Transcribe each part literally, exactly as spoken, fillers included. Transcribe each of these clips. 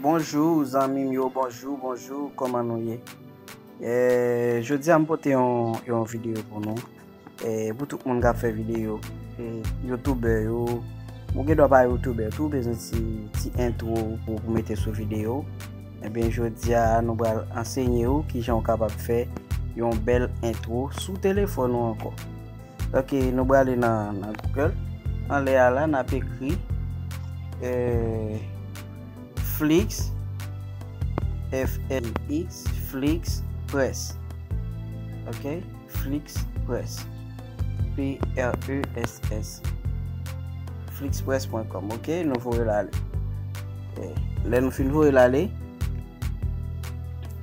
Bonjou zanmi m yo, bonjou, bonjou, kòman nou ye? Eh, jodi a m pote yon, yon videyo pou nou. Eh, pou tout moun k ap fè videyo, eh, youtubè yo, ou gen dwa pa youtubè tou, bezwen ti, ti entwo pou, pou mete sou videyo. Ebyen, jodi a nou pral ansenye w kijan w kapab fè yon bèl entwo sou telefòn ou ankò. Ok, nou prale nan, nan Google. Anlè a la, n ap ekri, eh, Flix, F L I X, Flix Press. Ok, Flix Press. P R E S S. Flixpress pwen kòm. Ok, nou voye l ale. Eh, lè nou fin voye l ale,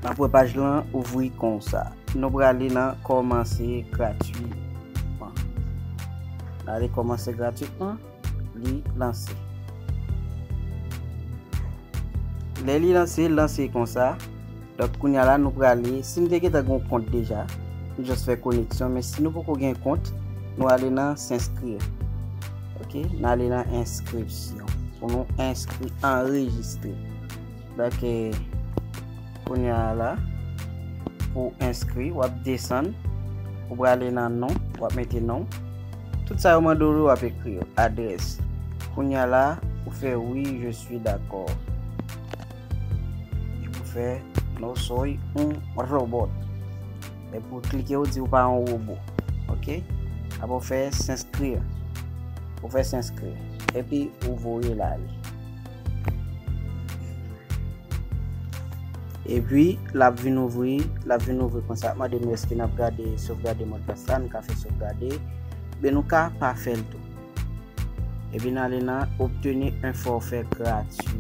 n ap wè paj lan ouvri konsa. Nou prale nan kòmanse gratwitman. N ale kòmanse gratwitman, li lanse. Lè li lanse, l lanse konsa. Donk, kounye a la, nou prale. Si n te gentan gen yon kont deja, nou just fè koneksyon. Men si nou poko gen kont, nou ale nan s'inscrire. Ok, n ale nan enskripsyon. Pou nou enskri, anrejistre. Donk, eh, kounye a la, pou enskri, w ap desann, ou prale nan non, w ap mete non. Tout sa yo mande w, w ap ekri yo. Adrès. Kounye a la, ou fè wi, je suis d'accord. Epi ou fè no soy un robot. Epi ou klike, ou di ou pa yon wobo. Ok? Apre ou fè s'inscrire. Ou fè s'inscrire. Epi ou voye l ale. Epi, l ap vin ouvri, l ap vin ouvri konsa. Ap mande nou èske n ap gade, sovgade modpas la, nou ka fè sovgade. Men nou ka pa fè l tou. Epi n ale nan obtenir un forfait gratuit.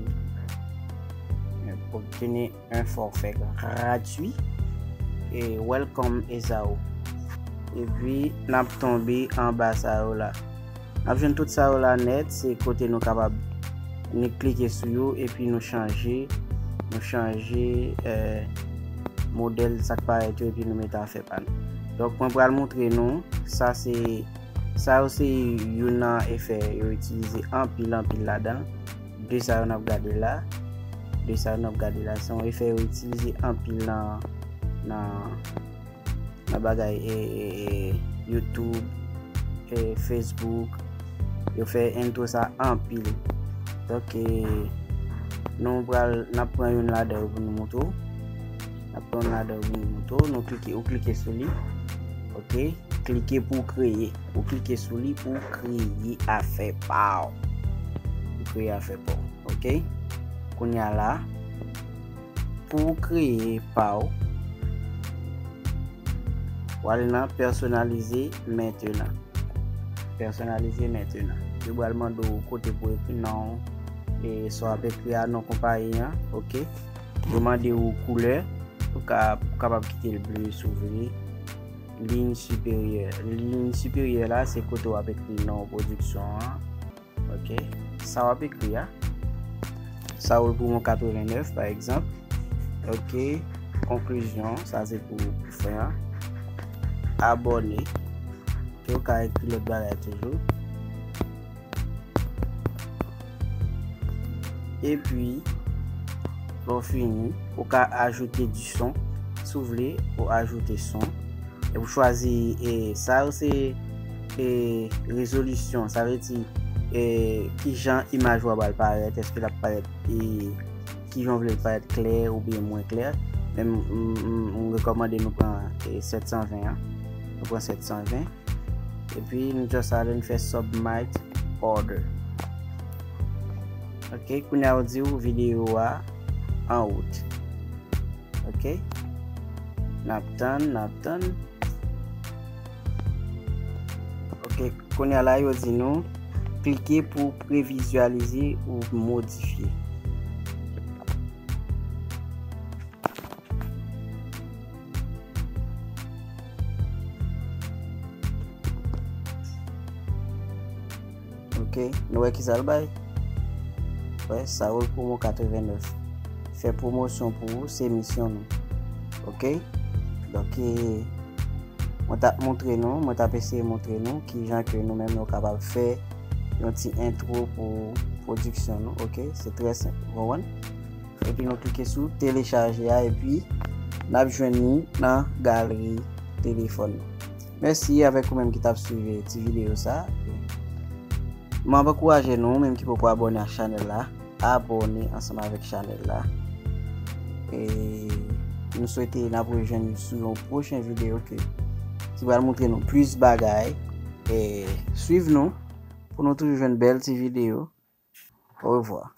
Obtenir un forfait gratuit. E welcome Esau. Epi n ap tonbe anba sa yo la. N ap jwenn tout sa yo la nèt, se kote nou kapab ni klike sou yo epi nou chanje, nou chanje, eh, modèl sa k parèt yo epi nou mete afè pa nou. Donk mwen pral montre nou, sa se, sa yo se youn nan efè yo itilize anpil, anpil ladan. De sa yo n ap gade la, de sa yo n ap gade la, se yon efè yo itilize anpil nan, nan, nan bagay, e, e, e, YouTube, e, Facebook, yo fè entwo sa anpil. Donk, e, nou pral, n ap pran youn ladan yo pou nou montre w. N ap pran youn ladan yo pou nou montre w. Nou klike, ou klike sou li. Ok. Klike pou w kreye. Ou klike sou li pou w kreye afè pa w. Ou kreye afè pa w. Ok. Kounye a la, pou w kreye pa w, w ale nan personnaliser maintenant. Personnaliser maintenant. Yo pral mande w kote pou ekri non w, e sa w ap ekri a, non konpayi an, ok. Yo mande w koulè, ou ka, ou kapab kite l ble si w vle. Liy siperyè. Liy siperyè la, se kote w ap ekri non pwodiksyon an. Ok. Sa w ap ekri a. Saoul Poumon katrevennnèf, pa egzanp. Ok. Konklizyon, sa se pou, pou fen an. Abòne. Ok, ou ka ekri lòt bagay toujou. Epi, lè w fini, ou ka ajoute du son. Si w vle, ou ajoute son. Epi ou chwazi, e, sa yo se, e, rezolisyon. Sa vle di, e, ki jan imaj ou a pral parèt. Èske l ap parèt, e, ki jan w vle l parèt, klè oubyen mwen klè. Men m, m, m, m rekòmande nou pran, e, sèt san ven an. Nou pran sèt san ven. Epi nou just ale, nou fè submit order. Ok, kounye a yo di w videyo a en route. Ok. N ap tann, n ap tann. Ok, kounye a la yo di nou klike pou previzyalize ou modifye. Ok, nou wè kisa l bay? Wè, Saoul Promo katrevennnèf. Fè pwomosyon pou ou, se misyon nou. Ok? Donk, e, mwen t ap montre nou, mwen t ap eseye montre nou kijan ke nou menm nou kapab fè yon ti entwo pou pwodiksyon nou. Ok? Se trè senp. Ou konprann? epi nou klike sou telechaje a, epi n ap jwenn li nan galri telefòn nou. Mèsi avèk ou menm ki t ap swiv ti videyo sa. M ap ankouraje nou menm ki poko abòne ak chanèl la, abòne ansanm avèk chanèl la. E nou swete n ap rejwenn sou yon pwochen videyo ke ki pral montre nou plis bagay. E swiv nou pou nou toujou jwenn bèl ti videyo. Orevwa.